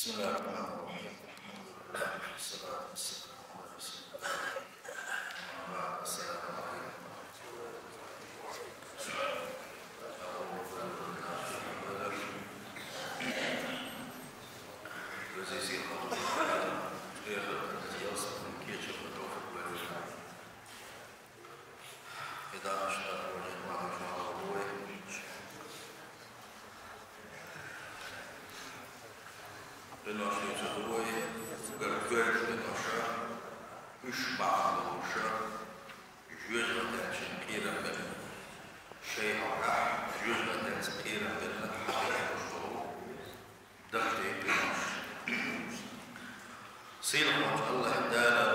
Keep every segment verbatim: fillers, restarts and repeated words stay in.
بسم الله الرحمن الرحيم. الحمد لله، والصلاة والسلام على رسول الله. أما بعد، السلام عليكم ورحمة الله وبركاته. أقول قولي هذا وأستغفر الله لي ولكم. Къинош дийцар ду вай, уггар коьрта къинош, уьш бахьан долуш, жоьжахатаьллачун кхерам белла. Шайн хьокъехь жоьжахатаьллачун кхерам белла хьахийна долуш долу дахкий къинош. Сийлахьчу АллахӀ Дала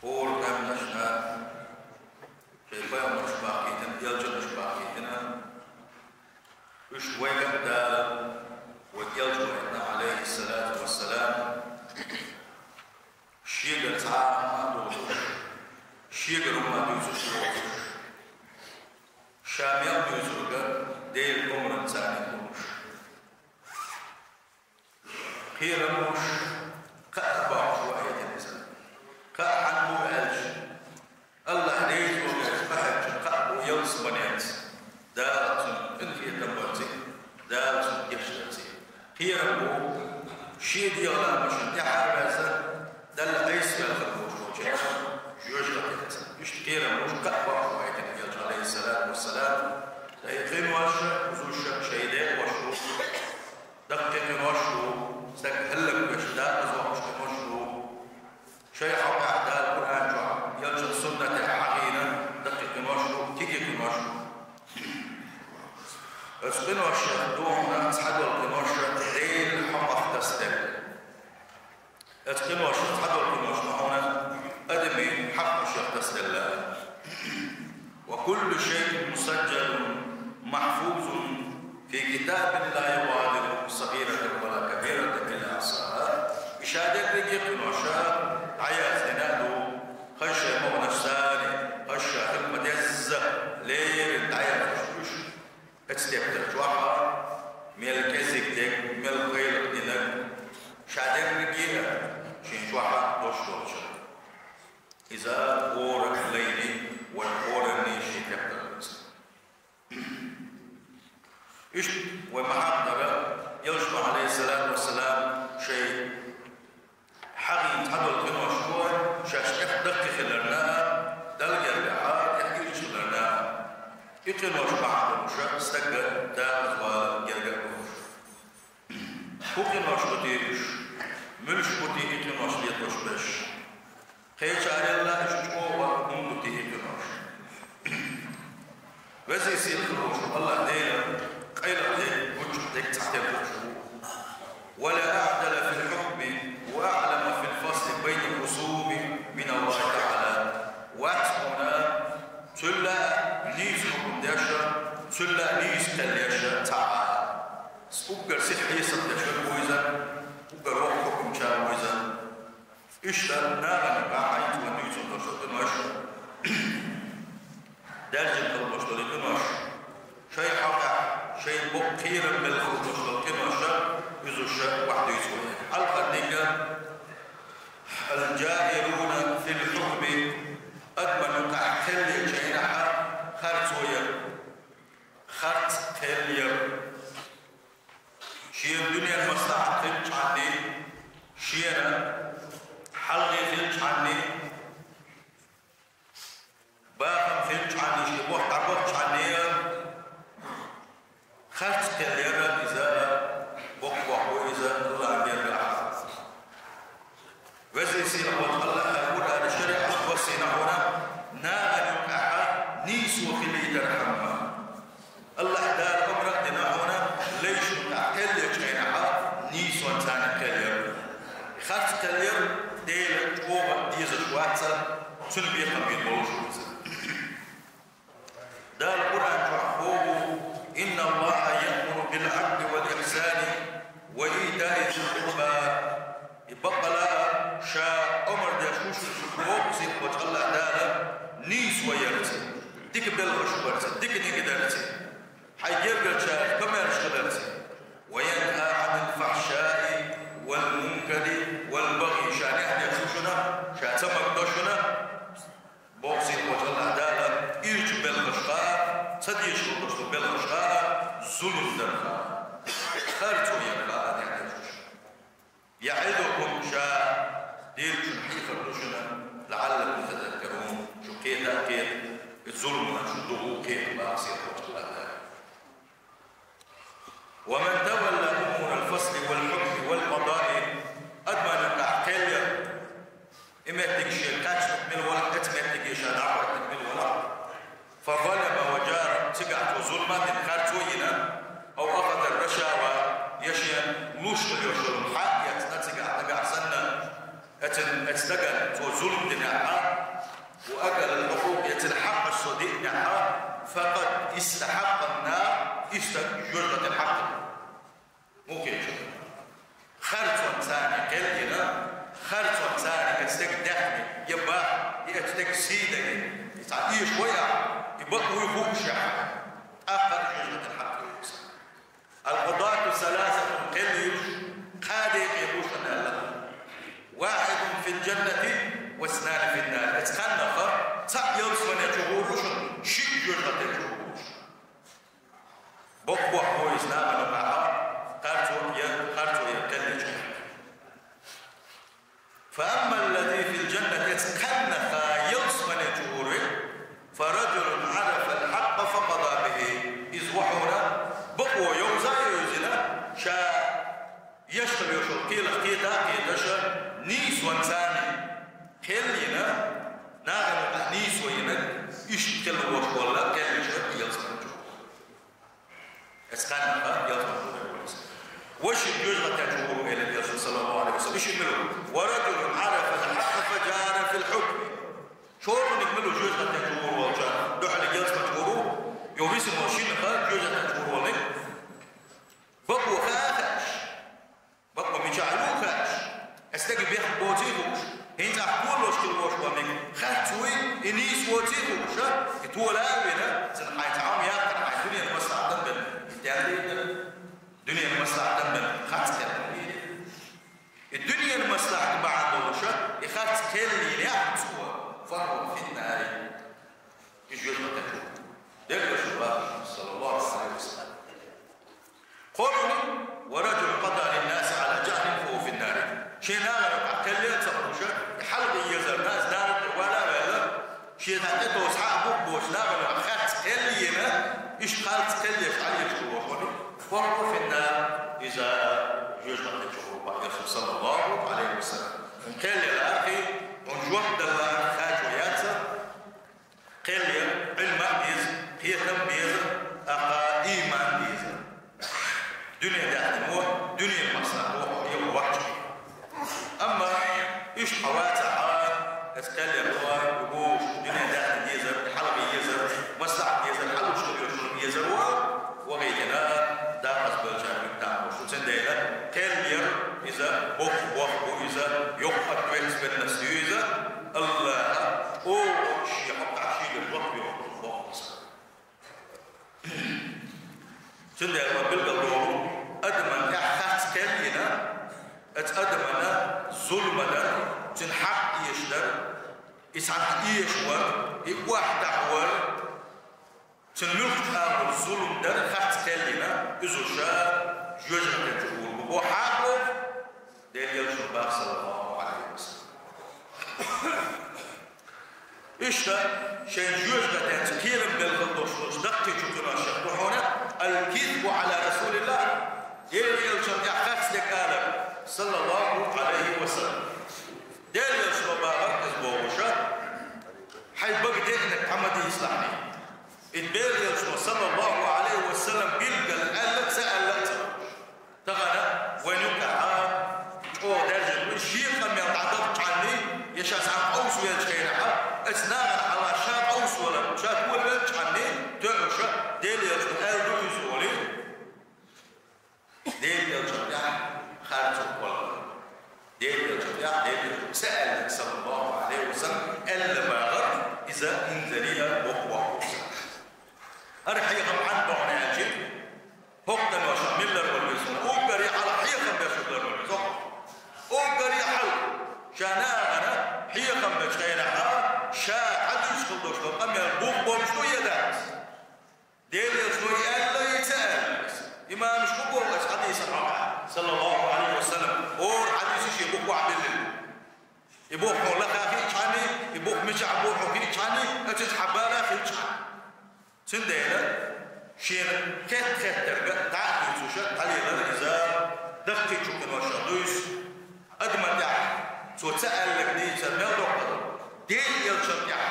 хӀора къаьмнашна шайн пайхамарш бахкийтина, элчанаш бахкийтина, уьш вайга а Дала, вай элча вайтина, Ӏалайхиссалату вассалам, шегара цхьа а хӀума а доцуш, шегара хӀума а дуьйцуш воцуш, ша мел дуьйцург Делан омранца цхьаьна долуш. Кхерам болуш, кхаъ а бохуш ваийтина иза. Кхаъ хьан бу аьлча, АллахӀ реза вогӀуш къахьегначун кхаъ бу ялсаманенца, Дала цунна къинхетам барца, Дала цунна гечдарца. Кхерам бу, шен дегӀан лаамашна тӀаьхьа а ваьзна, Далла Ӏеса ваьлла хир волчу волчаьрца жоьжахатаьллачун. Иштта кхерам болуш, кхаъ бохуш ваийтина элча, Ӏалайхиссалату вассалам. Ткъа и къинош, узуш шайн декъош ду. Даккхий къинош ду, стаг хӀаллаквеш, дакъаза воккхуш къинош ду. Шайн хьокъехь Дала Къуръан чохь, элчан суннатехь хьахийна даккхий къинош ду, кегий къинош ду. Оцу къиношех ду хьуна цхьадолу къинош Делан хьокъах тасаделла. Оцу къиношех цхьадолу къинош ду хьуна адамийн хьакъ шех тасаделла. وكل شيء مسجل محفوظ في كتاب لا يغادر صغيرة ولا كبيرة إلا أحصاها. И ша дерриге а къинош дӀаяздина а ду, хаза шайн могӀанаш санна, хаза ша хила ма-дезза леррина дӀаяздеш ду уьш. Оцу тептар чохь мел кӀезиг дерг, мел гӀайгӀа динарг, ша дерриге а шен чохь долуш долчуьра. Иза хӀора лайни вайн хӀоранний шен тептар ду иза. Иштта вай ма-хьахадара, элчано, Ӏалайхиссалату вассалам, шайн хьахийна цхьадолу къинош ду, шаьш тӀех даккхий хиларна а, Далла гергахь а тӀех ирча хиларна а. И къинош бахьана долуш стаг дакъаза вала герга а ву. ХӀун къинош ду те уьш? Муьлш бу те и къинош летош берш? Кхечарел а уьш чӀогӀа хӀунда ду те и къинош? Веза-сийлахь волчу АллахӀ Дела къайлаха дерг гучух дерг цхьатерра ву. ولا أعدل في الحكم وأعلم في الفصل بين الخصوم من الله تعالى. Вац хьуна цул а нийса хьукам деш, цул а нийса кхел еш цхьа а. Уггар сиха хьесап деш ву иза, уггар воккха хьукмача ву иза. Иштта нахана юкъахь хьайца ван дуьйцур долуш долу къинош, даьржина хила болуш долу къинош, шайн хьокъехь, шайн боккха кхерам белла хила болуш долу къинош, уьзуш охьадуьйцу вай. Хьалхарниг, الجائرون في الحكم, адаман юкъахь кхел ечу хенахь харцо яр. Харц кхел яр. Шена дуьненан маслахьат хилчхьанний, шена хьалхе хилчхьанний, бахам хилчхьанний, шен боху дӀабахчхьанний, харц кхел яр иза, боккха боху иза, АллахӀ гергахь. Веза-сийлахь волчу АллахӀа Къуръана шариӀат вассийна хьуна, нахана юкъахь нийсо хилийтархьама. АллахӀ Дала омра а дина хьуна, лайшна юкъахь кхел ечу хенахь нийсонца царна кхел яр. Харц кхел яр Делан чӀогӀа дезаш вац, цуьнан бекхам бийр болуш ву иза. Дала Къуръан чохь боху: إن الله يأمر بالعدل والإحسان وإيتاء ذي القربى. И баккъала а ша омра деш ву шуьга боху сийлахь волчу АллахӀ Дала нийсо ярца, дика белхаш барца, диканиг дарца, хьайн гергарчарах комаьрша хиларца. وينهى عن Ишколдошлу белгӀаш хара, зулам дар хара, харцо яр хара дехьдеш. يعظكم, ша дийриг шуна хьехар ду шуна, لعلكم تذكرون, шу кхета а кхета, и зулам шу дугӀу кхета бахсир вачхалада. ومن تولى أمور الفصل والحكم والقضاء, адаман юкъахь кхел яр, и меттиг шен кхачнарг мила валахь, эцу меттиге ша дӀахӀоттарг мила валахь. فظلم وجار, цигахь цо зулам дина, харцо йина, أو أخذ الرشاوى, я шен луш хила йолу хьакъ эцна цигахь нагахь санна, эцан, эцу стагана цо зулам динехь, وأكل الحقوق, эцан хьакъаш цо диънехь, فقد استحق النار, и стаг жоьжахатин хьакъ. Муха кхеташ ду? Харцонца кхел йина, харцонца эцу стеган даьхни я бах, я эцу стеган сий дагийна, и цхьа эшаш вай ахь, и бакъ вуй хууш яхь, тӀаккха жоьжахатин хьакъ ю иза. القضاة ثلاثة, кхел йолуш кхаа декъе бу шуна аьлла: واحد في الجنة واثنان في النار. Эцу кхаьннах цхьаъ ялсамане чу гӀур ву шуна, шиъ жоьжахате чу гӀур ву шуна. Боккъах бу иза нахана юкъахь, харцо я, харцо я кхел йича. فأما الذي في الجنة, эцу кхаьннах ялсамане чу гӀур ву, فرجل عرف الحق فقضى به. Иза ву хьуна, бакъо йовза а йовзина, ша еш хила йолуш йолу кхелах кхета а кхеташ, нийсонца кхел йина, нахана юкъахь нийсо йина, иштта кхел лоруш волла, кхел йича ялсамане чу гӀур ву. Эцу кхаьннах ялсамане чу гӀур ву иза. Вешин жоьжахате чу гӀур ву элира Элчано, саллаллаху Ӏалайхи ва саллам. И шиъ мила ву? ورجل عرف الحق فجار في الحكم. ЧӀогӀаниг мила ву жоьжахате чу гӀур волчарна дуьхьал ялсамане чу гӀур ву, я висина волу шиннах жоьжахате чу гӀур волниг? Бакъо хаа а хаьаш, бакъо мичахь ю а хаьаш, эцу стеган бехк боций а хууш, хӀинца ахь толош хила волуш волниг харц вуй, и нийса воций а хууш, и тола а вина, цуьнан хьайн цхьа хӀума яхкара, хьайн дуьненан маслахьатан бен, и тӀаьхьа дуьненан маслахьатан бен харц кхел. И дуьненан маслахьат бахьана долуш, и харц кхел йинехь цо, فهو في النار. И жоьжахате чу. Дерриг шу бахаш, саллаллаху Ӏалайхи ва саллам. КхоалгӀаниг: ورجل قضى للناس على جهل فهو في النار. Шен нахана юкъахь кхел ян ца хууш, и хьалхе езар нах, нахана тӀе вала а ваьлла, шен тӀе тосу хьан а букъ боцу нахана юкъахь харц кхел йина, иштта харц кхел еш, хьан еш хууш ву, فهو في النار, иза жоьжахате чу гӀур ву, боху Элчано, саллаллаху Ӏалайхи ва саллам. Хьуна кхел ян архи, хьуна жоп далар хачо яц. Кхел ян Ӏилма а беза, кхетам а беза, тӀаккха ийман а беза. Дуьне даьхна мо, дуьненан маслахьат мо, я вац. Амма иштта хьо вацахь, эцу кхел ян ву, дуьне даьхна дезар, хьалхе езар, маслахьат дезар, хьалуш хила йолуш езар ву, вахийтина дакъазбеллачарна муьтӀахь ду. Цундела кхел яр иза боккха бохам бу, иза йоккха ответственность ю иза. АллахӀа оха шен хьокъехь шийга жоп йохуш боху иза. Цундела ма билггал долу, адаман тӀехь харц кхел йина, оцу адамана зулам дар, цуьнан хьакъ эшар, и цхьаьна эшавар, и охьатаьӀар, цуьнан муьлххачу агӀор зулам дар, харц кхел йина, иза ша жоьжахате чу гӀур ву. Оха хьан боху? Делан Элчано боху, саллаллаху Ӏалайхи ва саллам. Иштта, шайн жоьжахатин кхерам белла хила долуш долчу даккхийчу къиношех ду хьуна: الكذب على رسول الله. Делан Элчанна тӀехь харц дерг алар, саллаллаху Ӏалайхи ва саллам. Делан Элчано боху иза бохуш, хьайн бага деанарг хьан ма дийцалахь. И Делан Элчано, саллаллаху Ӏалайхи ва саллам, билггал аьлла а ца аьлла а ца. Тахана вайн юкъахь чӀогӀа даьржина ву, шен къамел дӀадахча хьанний, я ша цхьаьна къовса веллачу хенахь, оцу нахана хьалха ша къовсавелла, ша тоьлла веллачу хьанний, тоьуш, Делан Элчано аьлла ду иза олий. Делан Элчанна тӀехь харцо кхоллар. Делан Элчанна тӀехь, Делан Элчано ца аьлларг, саллаллаху Ӏалайхи ва саллам, аьлла бахар, иза инзаре а боккха бохам бу. ХӀара хьехам хьанна боху аьлча, хӀокху къинош миллар вара веза, уггаре хьалха хьехам беш вара веза. Уггаре хьалха ша нахана хьехам бечу хенахь, ша хьан дуьйцуш хила долуш долу къамел бух болуш ду я дац? Дела Саллаллаху Ӏалайхи ва саллам, хӀора хьадисо шен бух вахь беллина. И бух хьуна лаха хиъчхьана, и бух мичахь бу хьуна хиъчхьана, а цуьнца хьан бала хилчхьана. Цундела шена хетта-хеттарг дӀа а дуьйцуш, дӀалелар иза, даккхийчу къинош а дуьйцу. Адаман тӀехь цо ца аьлларг дийцар мел доккха ду. Дела элчан тӀехь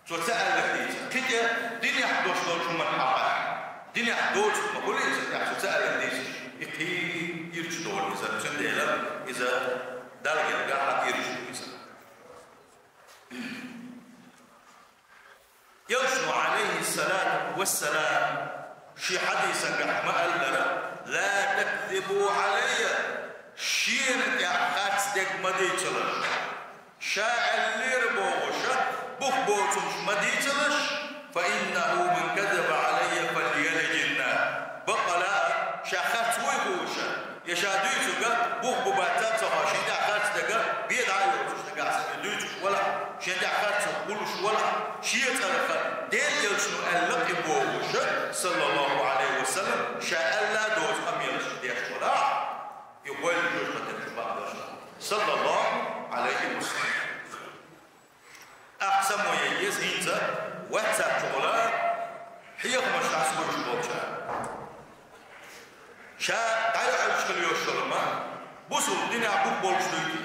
цо ца аьлларг дийцар. Кхин тӀе динехь дош долчу хӀуманна хьакъехь, динехь доцург ма хуьлий цу тӀехь цо ца аьлларг дийцар. И кхин ирча долу иза, цундела иза Далла гергахь ирча ду иза. Элчано, Ӏалайхиссалату вассалам, шен хьадисангахь ма-аллара: «Ла такзибу Ӏалайя», шена тӀехь харц дерг ма дийцалаш. Ша аьллера бохуш, бух боцурш ма дийцалаш, «фа иннаху ман казаба Ӏалайя фальялижиннар». Баккъала а, ша харц вуй хууш, я ша дуьйцург бух бу бац ца хууш, шен тӀехь харц дерг бен дӀа а йоцуш, нагахь санна дуьйцуш валахь, шен тӀехь харц хуьлуш валахь, шен цӀарах Дела элчано аьлла и бохуш, саллаллаху Ӏалайхи ва саллам, ша аьлла доцу къамелаш деш валахь, и гӀойла жоьжахатин чу бахьалаш. Саллаллаху Ӏалайхи ва саллам. Ахь само яй еза хӀинца WhatsApp чухула хьехамаш дӀасхуьлуш болчара. Ша дӀайоьхьуш хила йолуш йолу ма, бусулба динехь бух болуш дуй те?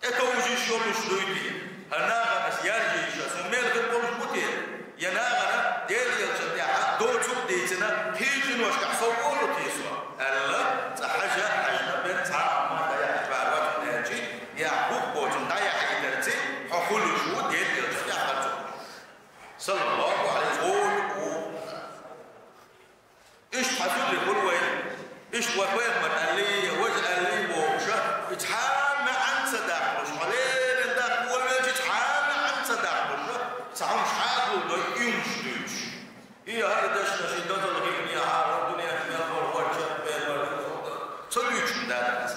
ТӀетовжийш йолуш дуй те? ХӀара нахана ас яржийша, суна мел хир болуш бу те? Я нахана Дела элчан тӀехь доцург дийцина, кхечу къиношкахь сов олу те со? Аьлла, цкъа хьажа, хьаьжна бен цхьа а хӀума дӀаяхьаш бара вац хӀунда аьлча, и ахь бух боцург дӀаяхьийтарца хьо хуьлуш ву Дела элчан тӀехь харцо. Саллаллаху Ӏалайхи ва саллам. Иштта хьан зудий хуьлу вай, иштта вай пайхамар аьллий, важа аьллий бохуша, и цхьа а маьӀна ца даккхалуш, хьо леррина даккха волавелча, цхьа а маьӀна ца даккхалуша, цхьа хӀумаш хьагулдой, и хӀумаш дуьйцуш. И хӀара дешнаш, и дозалла хиъна, хӀара дуьненахь мел болу варчат, бер варчат, ца дуьйцуш хӀума дац.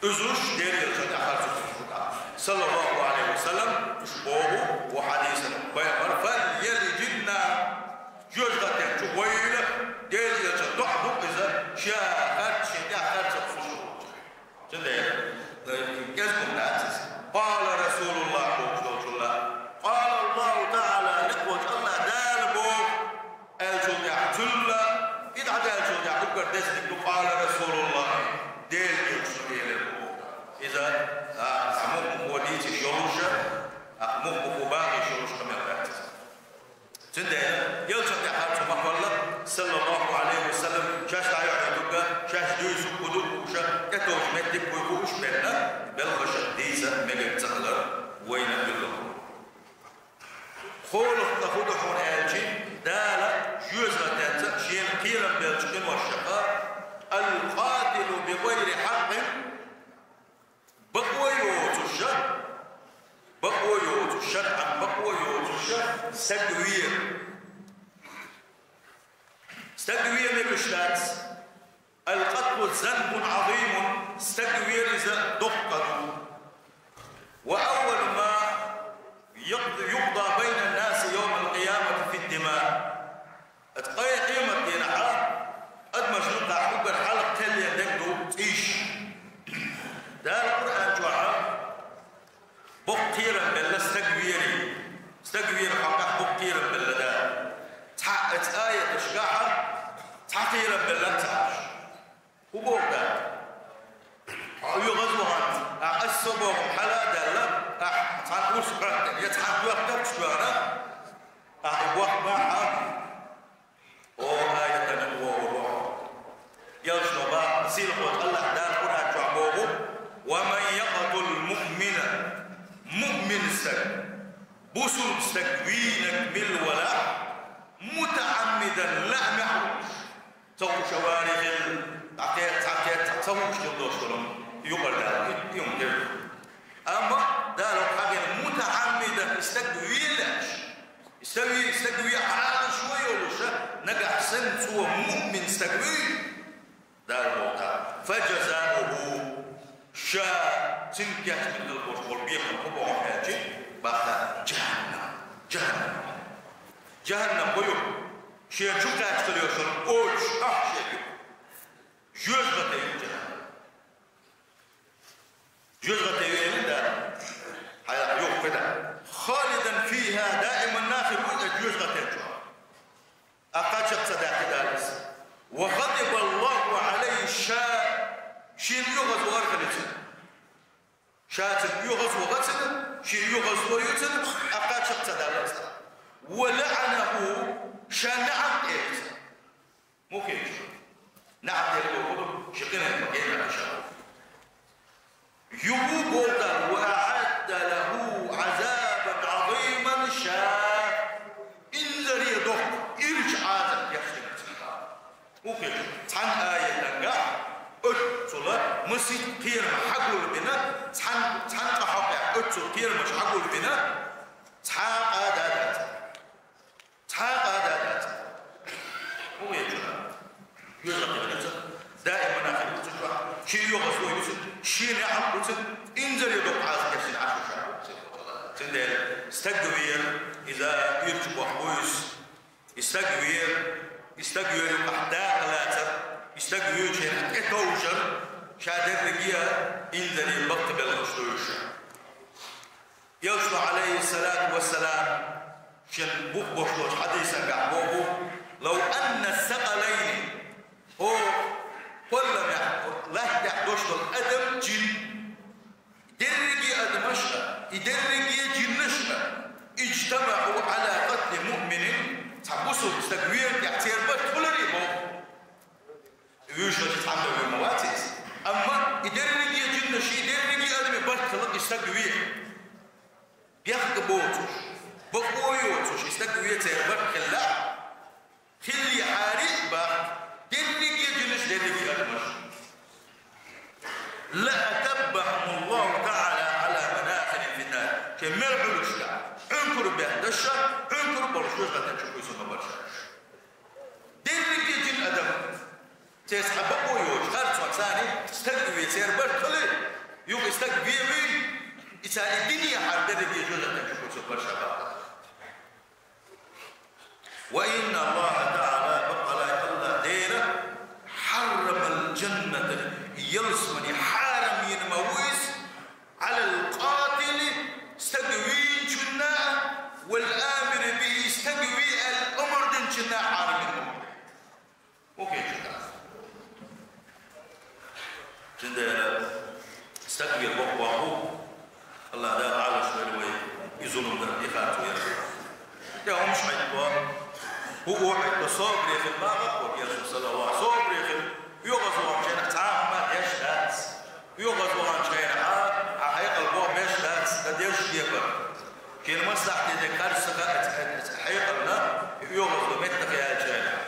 Иза уьш Дела элчан тӀехь харцо хуьлуш бу тӀаккха. Саллаллаху Ӏалайхи ва саллам, уьш боху ву хьадисан пайхамар: «Фальялижиннар». Жоьжахатин чу гӀойла, Дела элчан доӀа ду иза, ша харц, шен тӀехь харцо хуьлуш ву. Цундела, э, кӀезиг хӀума дац иза. Къала Расулуллах бохуш долчул а. Къала Аллаху ТаӀала, лекха волчу АллахӀ Дала боху, аьллачул тӀаьхьа цуьнан, и дӀадаьллачул тӀаьхьа уггар дезаниг ду, къала Расулуллах, Делан элчано элира боху. Иза, а, цхьа муха-муха дийцаш йолуш, а, муха-муха бахийш йолуш къамел дац иза. Цундела, элчан тӀехь харцо ма хуьлу, саллаллаху Ӏалайхи ва саллам, шаьш дӀайоьхьуьйтург, шаьш дуьйцург хӀун ду хууш, тӀетовжа меттиг хӀун ю хууш бен, белхаш дийца мегар ца хилар вайна хир ду. КхоалгӀа хӀун ду хьуна аьлча, Дала жоьжахатинца шена кхерам беллачу къиношкахь: «Ал-къатилу би гӀайри хьаккъин», бакъо йоцуша, бакъо йоцуша, шарӀан бакъо йоцуша стаг вер. Стаг вер мегаш дац. Ал-къатлу занбун Ӏазимун, стаг вер иза доккха къа ду. Ва аввалу ма юкъ-, юкъда байна ннаси йовмал къиямати фид-дима. Ткъе къемат дийнахь адамашна юкъахь уггар хьалха кхел ен дерг ду цӀийш. Дала Къуръан чохь боккха кхерам белла стаг верий. Стаг вер хьокъехь боккха кхерам белла Дала. Цхьа а цхьа аяташкахь цхьа кхерам белла ца Ӏаш. ХӀун боху Дала? Хьо оьгӀаз вахана, ахь аса со бохург хьала а даьлла, ахь цхьана урс хьоьттина, я цхьана тоьхтарчу тоьхна, ахь и боху бахьа, о, аятана вогӀур ву хьо. Элчано боху, сийлахь волчу АллахӀ Дала Къуръан чохь боху: «Ва ман якътул муъмина», муъмин стаг, бусулба стаг вийнарг мила валахь, мутаӀаммидан, лаамехь волуш. Ца хууш вари хила, дӀакхета, цхьа кхета, ца хууш хила долуш долу юкъара Дала и, и хӀума дерг. Амма Дала хьагӀина мутаӀаммидан и стаг вийлаьш, и стаг вий, и стаг вий хьалаш вай йолуша, нагахь санна цо муъмин стаг вуй, Дала боху, фа жазауху, ша цуьнан кечбина хила болуш болу бекхам хӀун боху аьлча, баккха жахӀаннам, жахӀаннам. Жахьаннам бу ю, шен чу кхаьчна йолуш йолу очуш ахь шен ю. Жоьжахате ю жахьаннам. Жоьжахате ю элира Дала. Хьайра юхкида. خالدا فيها, даиман нах ву жоьжахате чу. Аккха чакх ца даьккхи Дала из. وغضب الله عليه, ша шийна оьгӀазвахар хилийта. Ша цунна оьгӀазвахар цунна, ший оьгӀазло ю цунна, аккха чакх ца даьккхар цунна. ولعنه, ша наӀалт элира цунна. Мухинчу. НаӀалт элира бохург, ши къинхетам ма гена ша. Юха боху Дала: وأعد له عذابا عظيما, ша инзаре доккха ирча Ӏазап деш дина цунна. Мухинчу. Цхьана аятангахь оццула масийтта кхерам хьагулбина, цхьана, цхьана къа хьокъехь оццула кхерамаш хьагулбина, цхьа а къа дац. Цхьа а къа дац. ХӀун веза? Жоьжахате ву цо. Даиман нах ву цо чохь. Ший оьгӀазло ю цунна, ший наӀалт ю цунна, инзаре доккха Ӏазап деш дина Ӏаш ву ша. Цундела стаг вер, иза ирча боху вуйс. И стаг вер, и стаг вер юкъахь дакъа лацар, и стаг вуьйчу хенахь тӀетовжар, ша дерриге а инзаре баккхий белхаш ду уьш. Элчано, Ӏалайхиссалату вассалам, шен букъ беш долчу хьадисангахь боху: لو أن الثقلين, хӀокху кхолламехь, лаьттахь долуш долу адам, жин, дерриге а адамаш а, и дерриге а жинаш а, اجتمعوا على قتل مؤمن, цхьа бусулба стаг вер тӀехь церан барт хуьлура боху. Вуьйш вац, цхьаммо вер ма вац иза. Амма и дерриге а жинаш, и дерриге а адамийн барт хилла и стаг вер. Бехк боцуш, бакъо йоцуш и стаг вер церан барт хилла. Хиллехьара а баккха, дерриге а жинаш, дерриге а адамаш. لأكبهم الله تعالى على مناخر في النار. Шен мел Ӏуьллуш, Ӏункур бетташ, Ӏункур болуш жоьжахатин чу кхуьйсур ма бара ша уьш. Дерриге а жин-адам, церан цхьа бакъо йоцуш, харцонца царна стаг вер церан барт хилла, юха и стаг вер вуьйна, и царна динехьара дерриге а жоьжахатин чу кхуьйсур бара ша баккха. وإن الله تعالى, баккъалла Аллах Дела, حرم الجنة, ялсамани хьарам йина ма ву иза, على القاتل, стаг вийначунна, والآمر به, стаг ве аьлла омра динчунна хьарам йина ма ву. Окей, чу дац. Цундела стаг вер бакъо бу, Аллах Дала Ӏалаш вер вай, и зулам дар, и харцо яр. Я хӀумаш хьайтта, хӀуъу хьайтта, собаре хила ма гӀо, Элчано, саллаллаху, собаре хила, оьгӀазваханчу хенахь цхьа а хӀума деш дац. ОьгӀазваханчу хенахь хьан хьекъал боху беш дац, дан деш дебар. Шена маслахьте дерг харц ца хаьа, хьекъална, и оьгӀазло меттах яьллачу хенахь.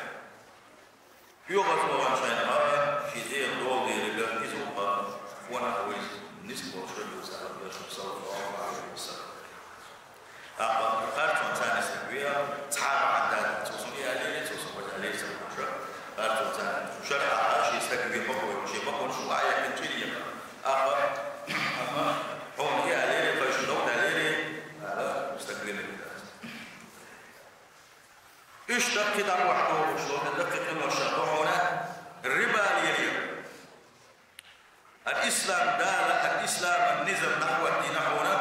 ОьгӀазваханчу хенахь шен Делан дола дерг иза ву-кх, ванах вуьйцу, нисболуш вуьйцу, Элчано, саллаллаху Ӏалайхи ва саллам. ТӀаккха харцонца царна стаг ве, цхьа а бахьана дац, цо суна и аьллера, цо суна хӀара аьллера, ца хууш, харцонца царна. Шаръахь шен стаг ве бакъо йолуш, шен бакъонаш хӀума а яьккхина чӀир яьккхина. Амма, амма хьуна и аьллера, тхайшинна дов даьллера, ала, стаг вер дац. Иштта кхидӀа охьадогӀуш долу, даккхий къинош ду хьуна, риба лелаяр. Ал-ислам, Дала ал-ислам, низам нахьваттийна хьуна,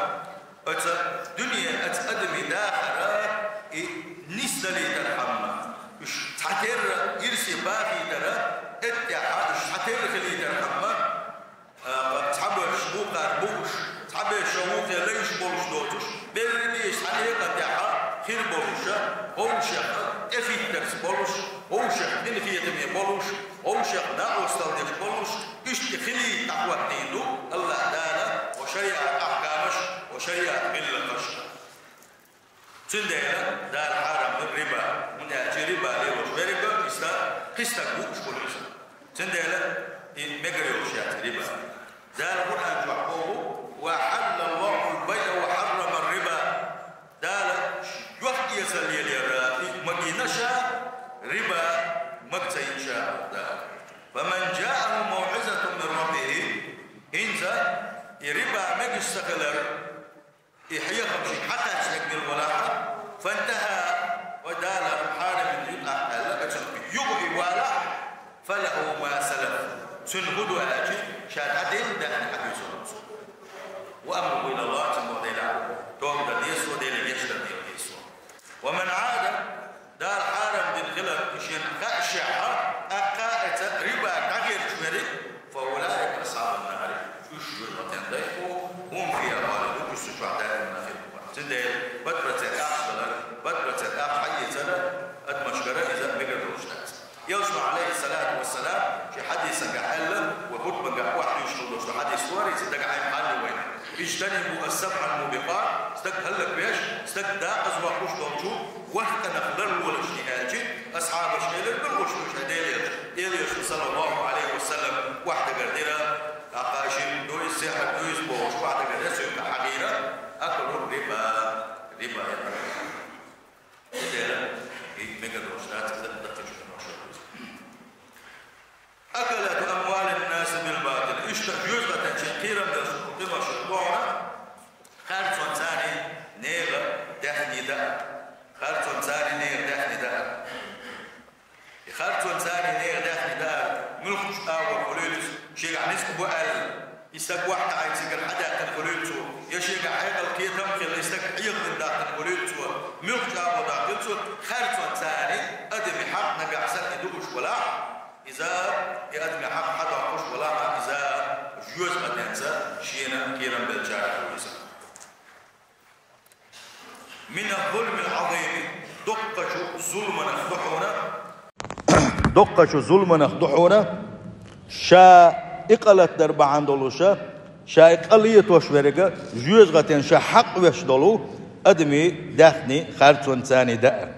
оцу дуьне, оцу адамийн дахар, и нисдалийтархьама, уьш цхьатерра ирсе бахийтар, эттехьа уьш цхьатерра хилийтархьама, а, цхьаберш вукхара бууш, цхьаберш вукхе лайш болуш доцуш, берригаш цхьана хьекъал тӀехь хир болуша, вовшех тӀехӀиттарца болуш, вовшех къинхетаме болуш, вовшех накъосталла деш болуш, иштта хилийта дӀахӀоттийна ду Аллах Дала, ва шариат ахкамаш, ва шариат гӀиллакхаш. Цундела Дала хьарам ду риба, хӀунда аьлча риба лелош верг, иштта кхин стаг вууш хуьлу иза. Цундела и мегар йолуш яц риба. Дала Къуръан чохь боху: «Ва хьаллаллахул байъа ва хьаррамар риба». Дала жоьхкъецалла лелаяр и магийна ша, риба мага ца йина ша Дала. «Фаман жааху мавъизатун мин раббихи». ХӀинца и риба мегаш ца хилар, и хьехам шига хьакхаьчнарг мила валахь, фантахьа, ва Дала хьарамина ю тӀаккха аьлла, оцунах юха и валахь, фалаху ма салаф. Цуьнан хӀун ду аьлча, ша дӀаделла даьхни хьадуьйцур ву цо. وأمره إلى الله, цуьнан боху Делан, тоба дан деза цо, Деле гечдар дийр деза цо. ومن عاد, Дала хьарам дина хилар шена хаьа шехьа, أخذ الربا, дӀагӀерташ верг, فأولئك أصحاب النار, уьш жоьжахатин дай бу, هم فيها خالدون, уьш цу чохь даимна хир бу. Цундела бат процент ахча далар, бат процент ахча хьаэцар адамашкара иза мегар долуш дац. Элчано, Ӏалайхиссалату вассалам, шен хьадисангахь аьлла, вай хутбангахь охьадуьйцуш хила долуш ду хьадис вара иза, дагахь хьайна кхалли вайна. اجتنبوا السبع الموبقات, стаг хӀаллаквеш, стаг декъаза воккхуш долчу ворхӀ къинах ларлолаш шуна аьлча, асхьабаша элира: «Мила гӀуш ду ша, Делан Элча?» Элчано, саллаллаху Ӏалайхи ва саллам, охьадагардира, тӀаккха ширк ду иза, сихьр ду иза бохуш, охьадагардира, цуьнга хьахийра, أكل الربا, риба яхар. Цундела и мегар долуш дац, иза даккхийчу къиношах ду иза. أكلة أموال الناس بالباطل. Иштта жоьжахатин шайн кхерам долуш къиношах ду хьуна, харцонца нехан даьхни даар. Харцонца нехан даьхни даар. И харцонца нехан даьхни даар, муьлххачу агӀор хуьлийла иза, шегахь ницкъ бу аьлла, и стаг охьатаӀийна цигара хьадаьккхина хуьлийла цо, я шегахь хьекъал, кхетам а хилла, и стаг хьехавина даьккхина хуьлийла цо, муьлххачу агӀор даьккхина цо, харцонца адамийн хьакъ нагахь санна и дууш валахь, иза, и адамийн хьакъ хьадоккхуш валахь, иза жоьжахатинца шена кхерам беллачарах ву иза. من الظلم العظيم, доккхачу зуламах ду хьуна, доккхачу зуламах ду хьуна, ша и къа латадар бахьана долуша, ша и къа летош верга, жоьжахатин ша хьакъ веш долу адамийн даьхни харцонца даар.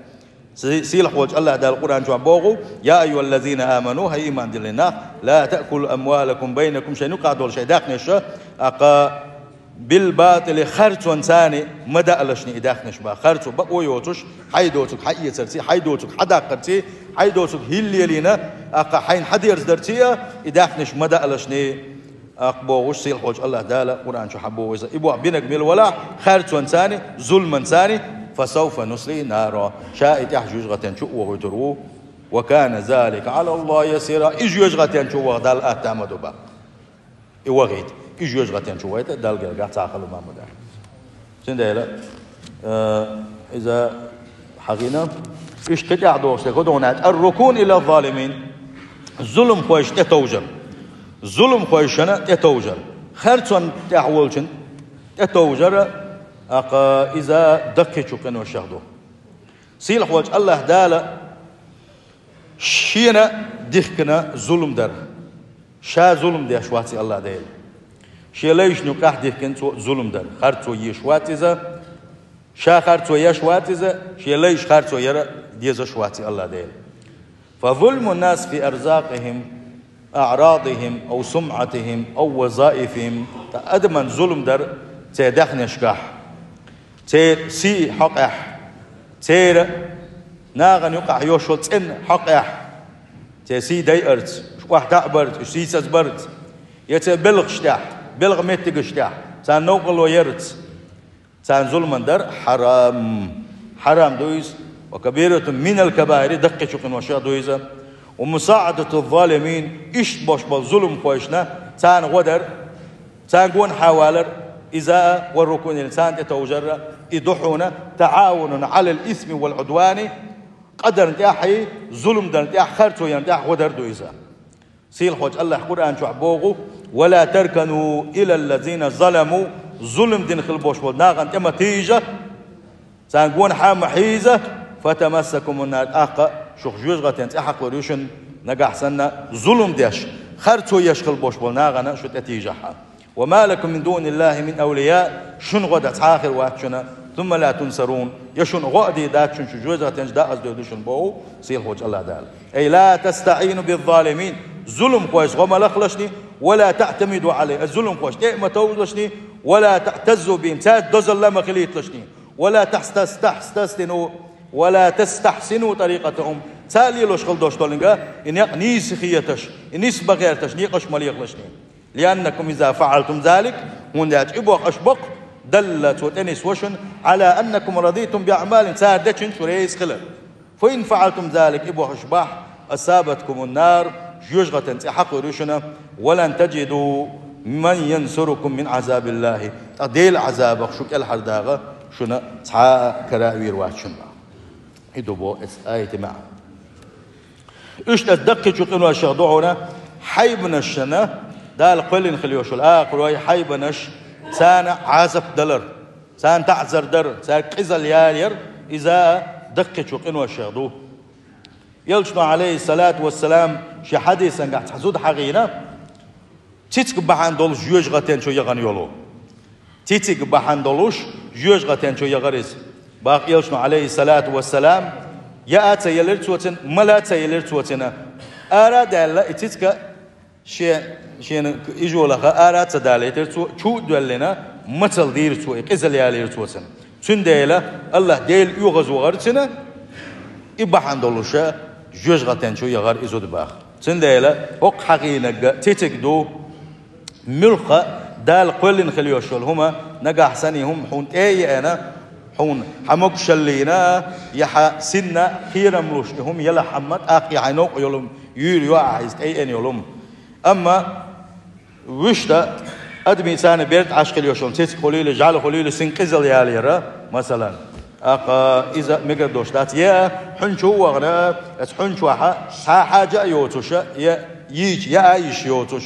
Си-, сийлахь волчу АллахӀ Дала Къуръан чохь боху: «يا أيها الذين آمنوا», хӀай иман диллина нах, «لا تأكلوا أموالكم بينكم», шайн юкъахь долу шайн даьхнаш, тӀаккха «بالباطل», харцонца ма даалашний и даьхнаш боху. Харцо бакъо йоцуш, хьайн доцург хьаэцарций, хьайн доцург хьадаккхарций, хьайн доцург хӀилла лелийна, тӀаккха хьайна хьадерзадарций а, и даьхнаш ма даалашний, тӀаккха бохуш сийлахь волчу АллахӀ Дала Къуръан чохь боху иза. И боху бинарг мила валахь, харцонца, зуламца, «فسوف نصليه نارا», ша и тӀаьхьа жоьжахатин чу а вохуьйтур ву. «وكان ذلك على الله يسيرا», и жоьжахатин чу ваха Далла атта ма ду боху. И вахийта, и жоьжахатин чу вахийта Далла гергахь цхьа хала ма ду. Цундела, э, иза хьахийна, иштта тӀаьхьа дохуш дерг хӀун ду аьлча, «الركون إلى الظالمين», зуламхойшна тӀетовжар. Зуламхойшна тӀетовжар. Харцонна тӀехь волчунна тӀетовжар, тӀаккха иза даккхийчу къиношах ду. Сийлахь волчу АллахӀ Дала шена дихкина зулам дар. Ша зулам деш вац и АллахӀ Дела. Шен лайшна юкъахь дихкина цо зулам дар. Харцо еш вац иза. Ша харцо еш вац иза. Шен лайш харцо яра дезаш вац и АллахӀ Дела. «فظلم الناس في أرزاقهم، أعراضهم، أو سمعتهم، أو وظائفهم». Ткъа адаман зулам дар церан даьхнашкахь, церан сий хьокъехь, церан нахана юкъахь йолуш йолу цӀен хьокъехь, церан сий дайарца, уьш охьатаӀбарца, уьш сийсазбарца, я церан белхаш тӀехь, белхан меттигаш тӀехь, царна новкъарло ярца, царна зуламан дар хьарам. Хьарам ду иза. «وكبيرة من الكبائر», даккхийчу къиношах ду иза. «ومساعدة الظالمين», иштта болуш болу зуламхойшна царна гӀо дар, царна гонахьа валар, иза а, «والركون», царна тӀетовжар а, и ду хьуна, «تعاون على الإثم والعدوان», къа дарна тӀехь, зулам дарна тӀехь, харцо ярна тӀехь гӀо дар ду иза. Сийлахь волчу АллахӀа Къуръан чохь боху: «ولا تركنوا إلى الذين ظلموا», зулам дина хила болуш болу нахана тӀе ма тийжа, царна гонахьа ма хьийза, «فتمسكم النار», тӀаккха шух жоьжахатин цӀе хьакхалур ю шуна, нагахь санна зулам деш, харцо еш хила болуш болу нахана шу тӀетийжахьа. «وما لكم من دون الله من أولياء», шуна гӀо дан цхьа а хир вац шуна, «ثم لا تنصرون», я шуна гӀо а дийр дац шуна, шу жоьжахатин чу дакъаза девр ду шуна боху сийлахь волчу АллахӀ Дала. «أي لا تستعينوا بالظالمين», зуламхойца гӀо ма лахалашний, «ولا تعتمدوا عليهم», зуламхойшна тӀе а ма товжалашний, «ولا تعتزوا بهم», цаьрца дозалла а ма хилийталашний, «ولا تستحسنوا، ولا تستحسنوا طريقتهم», цара лелош хила долуш долу и некъ нийса хеташ, и нисбан гӀерташ некъаш ма лехалашний. «لأنكم إذا فعلتم ذلك», хӀунда аьлча и боху аша боккху, «دل», цо тӀенисво шуна, «على أنكم رضيتم بأعمالهم», цара дечун шу реза хилар. «فإن فعلتم ذلك», и боху аша бахь, «أصابتكم النار», жоьжахатан цӀи хьакхуьр ю шуна: «ولن تجدوا من ينصركم من عذاب الله». ТӀаккха Делан Ӏазабах шу кӀелхьардагӀа шуна цхьа а кара а вийр вац шуна. И ду бо эц аятан маьӀна. Иштта даккхийчу къиношах ду хьуна хьайбанашна, Дала кхоьллина хила йолуш йолу акхарой, хьайбанаш, царна Ӏазап далар, царна таӀзар дар, цаьрга къизалла ялаяр, иза даккхийчу къиношах ду. Элчано, Ӏалайхиссалату вассалам, шен хьадисангахь цхьа зуда хьахийна, цициг бахьана долуш жоьжахатен чу яхана йолу. Цициг бахьана долуш жоьжахатен чу яхара иза. Бах Элчано, Ӏалайхиссалату вассалам, яа а ца елира цо цуьнан, мала а ца елира цо цуьнан. Ара а даьлла, и цициг шен, шена ижолаха ара а ца далийтира цо, чу а доьллина, мацалла дийра цо, и къизалла ялийра цо цуьнан. Цундела АллахӀ Дела оьгӀаз вахара цуьнан, и бахьана долуша жоьжахатен чу яхара и зуда бах. Цундела хӀокху хьахийнарг цициг ду, муьлхха а Дала кхоьллина хила йолуш йолу хӀума, нагахь санна и хӀума хьуна тӀе а еана, хьуна хьан могушаллина, я хьан синна кхерам луш и хӀума елахь хьамма, тӀаккха и хьайн новкъа йолу хӀума юьйр ю ахь иза тӀе а еана йолу хӀума. Амма вуьшта адамийн царна берда Ӏаш хила йолуш йолу цициг хуьлийла, жӀаьла хуьлийла, цуьнан къизалла ялаяра, масалан. ТӀаккха иза мегар долуш дац. Я хьуьнчу а вахана, аса хьуьнчохь цхьа хьаьжа а йоцуша, я йийча, яа йиш йоцуш.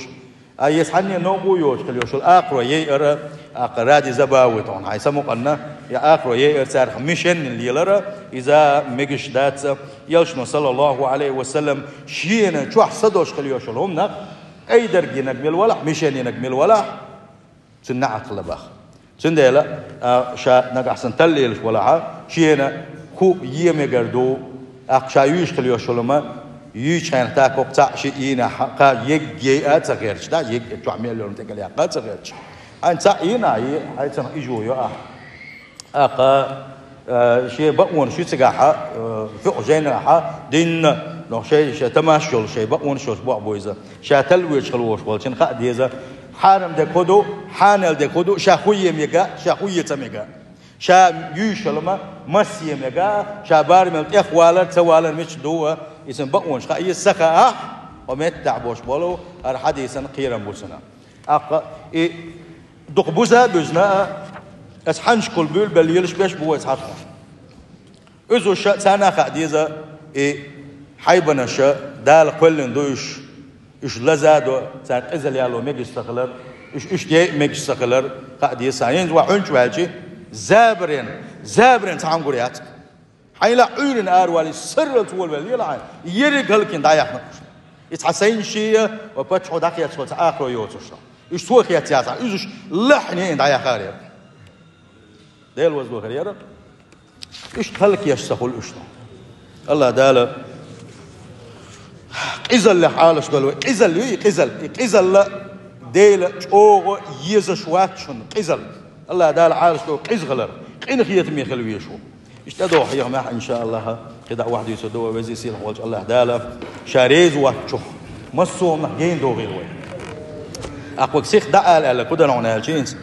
А я цхьанне новкъа а йоцуш хила йолуш йолу акхаро яйара, тӀаккха ради забавы тхуна хьайн самукъанна, я акхаро яйара царах мишенна лелара, иза мегаш дац. Элчано, саллаллаху Ӏалайхи ва саллам, шена чохь са долуш хила йолуш йолу хӀуманах, айдарг йинарг мила валахь, мишен йинарг мила валахь, цуьнан неӀалт хила бах. Цундела, а, ша нагахь санна талла лелаш валахьа, шена хӀу е мегар ду, тӀаккха ша юьйш хила йолуш йолу хӀума, юьйчу хенахь тӀаккха хӀокху цхьаъ шиъ йийнехь, кхаа егга яйа а ца гӀерташ, да, егга чохь мел йолу тӀекӀел яккха а ца гӀерташ. Хьайна цхьаъ йийна а, е, хьайн цунах ижу ю ахь. ТӀаккха, а, шен бакъонаш ю цигахь, а, фуьгӀа жайнахь динна, но шайн, шайн тамаш йолу, шайн бакъонаш йолуш бохь бу иза. Ша талла воьдуш хила волуш волчун хаа деза. Хьарам дерг хӀу ду, хьанал дерг хӀу ду, ша хӀу е мега, ша хӀу е ца мега. Ша юьйш йолу хӀума массе мега, ша барамел тӀех валар, ца валар мича ду, иза бакъонаш хаа еза, ца хаахь, хьо меттахь болуш болу, хӀара хьадисан кхерам бу цунах. ТӀаккха и дукха буза а буьзна, аса хьанчкъал буьйлабелла лелаш беш бу вай цхьаьна. Иза уьш царна а хаа деза, и хьайбанаша Дала кхоьллина ду уьш, уьш лаза а до, царна къизалла яло мегаш ца хилар, уьш, уьш яйа мегаш ца хилар хаа деза царна. ХӀинца вай хьуьнчу ваьлчи, забарен, забарен цхьа хьуна гур яц. Хьайна лаахь Ӏуьйрина аравалий, сарралц волавелла лела хьайна, ерриг хӀаллакьхина дӀаяьхна уьш. И цхьа сайна шея, ва паччахьо дӀакхетта цхьа акхаро йоцуш. Уьш цо хетта яцахь, уьш лахьне а дӀаяьхна яра. Дела вазло хир яра. Иштта хӀаллакьеш ца хуьлу уьш. АллахӀ Дала къизаллех Ӏалаш долу вай. Къизалла ю и къизалла. И къизалла Дела чӀогӀа езаш вац шуна. Къизалла. АллахӀ Дала Ӏалаш долу къиза хилар. Къинхетаме хила везаш ву. Иштта тӀедогӀу хьехамехь, иншааллахӀ, кхидӀа вахь дуьйцур ду вай Веза-Сийлахь волчу АллахӀ Дала. Ша реза воцчух массо а хӀуманах гена догӀийла вай. Аккха вай сиха дӀаала аьлла, кху дара хьуна аьлча хӀинца.